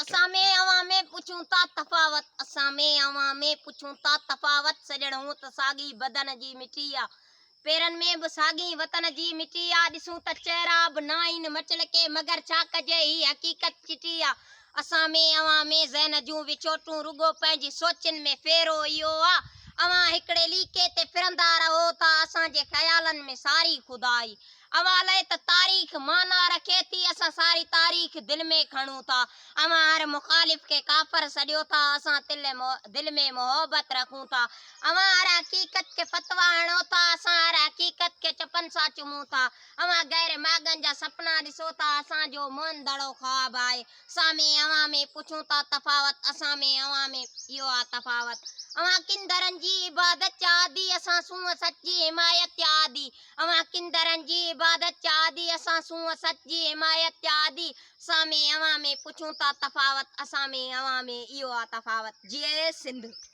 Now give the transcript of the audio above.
اسان ۾ اوهان ۾ پڇون ٿا تفاوت اسان ۾ اوهان ۾ پڇون ٿا تفاوت سڄڻ هون ته ساڳي بدن جي مٽي آ پيرن ۾ به ساڳي وطن جي مٽي آ ڏسون ته چهرا به ناهن مٽيل ڪي مگر ڇا ڪجي هي حقيقت چٽي آ اسان ۾ اوهان ۾ ذهن جون وڇوٽون رڳو پنهنجي سوچن ۾ ڦيرو اهو آ اوهان هڪڙي ليڪي تي ڦرندا رهو ٿا اسان جي خيالن ۾ ساري خدائي اوهان لئه ته تاريخ معنيٰ رکي ٿي، اسان ساري تاريخ دل ۾ کڻون ٿا. اوهان هر مخالف کي ڪافر سڏيو ٿا، اسان دل ۾ محبت رکون ٿا. اوهان هر حقيقت کي فتويٰ هڻو ٿا، اسان هر حقيقت کي چپن سان چمون ٿا. اوهان غير ماڳن جا سپنا ڏسو ٿا، اسان جو موهن دڙو خواب آهي. اسان ۾ اوهان ۾ پڇون ٿا تفاوت، اسان ۾ اوهان ۾ اهو آ تفاوت. اوهان ڪن درن جي عبادت جا عادي، اسان سونهن سچ جي حمايت جا عادي. اوهان ڪن درن جي عبادت جا عادي، اسان سونهن سچ جي حمايت جا عادي. اسان ۾ اوهان ۾ پڇون ٿا تفاوت، اسان ۾ اوهان ۾ اهو آ تفاوت. جيئي سنڌ.